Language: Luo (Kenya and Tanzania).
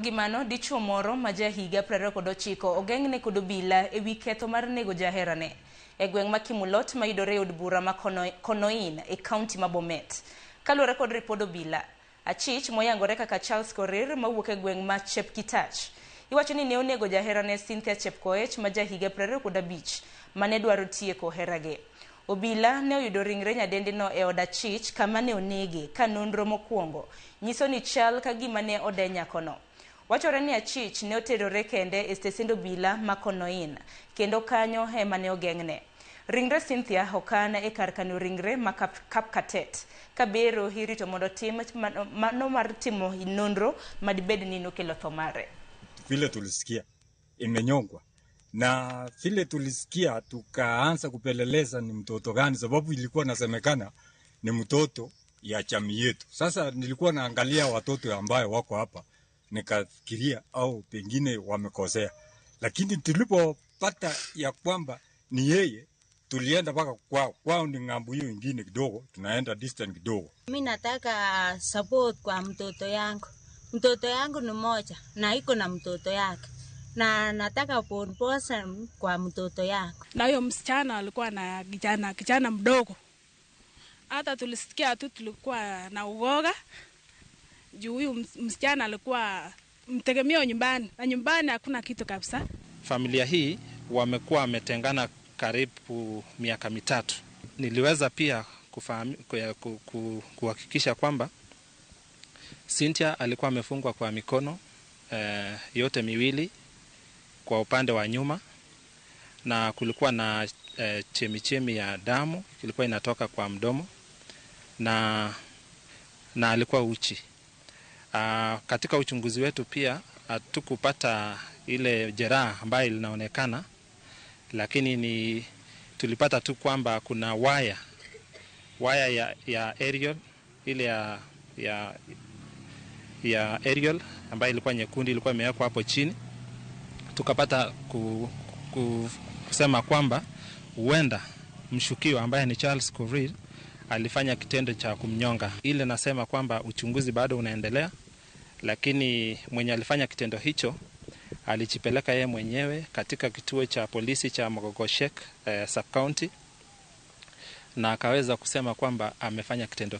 Gi mano, dichuo moro ma ja higa 29 ogeng'ne kod obila ewi ketho mar nego jaherane e gweng' ma Kimulot mayudore e od bura ma Konoin e kaunti ma Bomet. Kaluwore kod ripod obila, achich moyangore kaka Charles Korir mawuok e gweng' ma Chepkitach iwacho ni ne onego jaherane Cynthia Chepkoech ma ja higa 25 mane dwaro tieko heragi. Obila ne oyudo ringre nyadendino e od achich kama ne onege ka nonro mokwongo nyiso ni chal ka gima ne ode nyakono. Wachore ni achich ne oterore kende e stesend obila ma Konoin kendo kanyo ema ne ogeng'ne. Ringre Cynthia okan e kar kano ringre ma Kapkatet ka bero irito mondo tim mano mar timo nonro madibed ni nokelo tho mare. Vile tulisikia imenyongwa na vile tulisikia tukaanza kupeleleza ni mtoto gani, sababu ilikuwa nasemekana ni mtoto ya jamii yetu. Sasa nilikuwa naangalia watoto ambayo wako hapa, nikafikiria au pengine wamekosea, lakini tulipopata ya kwamba ni yeye, tulienda mpaka kwao. Kwao ni ng'ambo hiyo ingine kidogo, tunaenda distance kidogo. Mi nataka support kwa mtoto yangu. Mtoto yangu ni moja na iko na mtoto yake, na nataka kuongoza kwa mtoto yangu. Na huyo msichana alikuwa na kijana mdogo, hata tulisikia tu tulikuwa na uoga juu huyu msichana alikuwa mtegemeo nyumbani, na nyumbani hakuna kitu kabisa. Familia hii wamekuwa wametengana karibu miaka 3. Niliweza pia kuhakikisha kwamba Cynthia alikuwa amefungwa kwa mikono yote miwili kwa upande wa nyuma, na kulikuwa na chemichemi ya damu ilikuwa inatoka kwa mdomo, na alikuwa uchi. Katika uchunguzi wetu pia hatukupata ile jeraha ambayo linaonekana, lakini tulipata tu kwamba kuna waya ya aerial, ile ya aerial ambayo ilikuwa nyekundu, ilikuwa imewekwa hapo chini. Tukapata kusema kwamba huenda mshukiwa ambaye ni Charles Korir alifanya kitendo cha kumnyonga. Ile nasema kwamba uchunguzi bado unaendelea, lakini mwenye alifanya kitendo hicho alijipeleka yeye mwenyewe katika kituo cha polisi cha Mogogoshek sub county, na akaweza kusema kwamba amefanya kitendo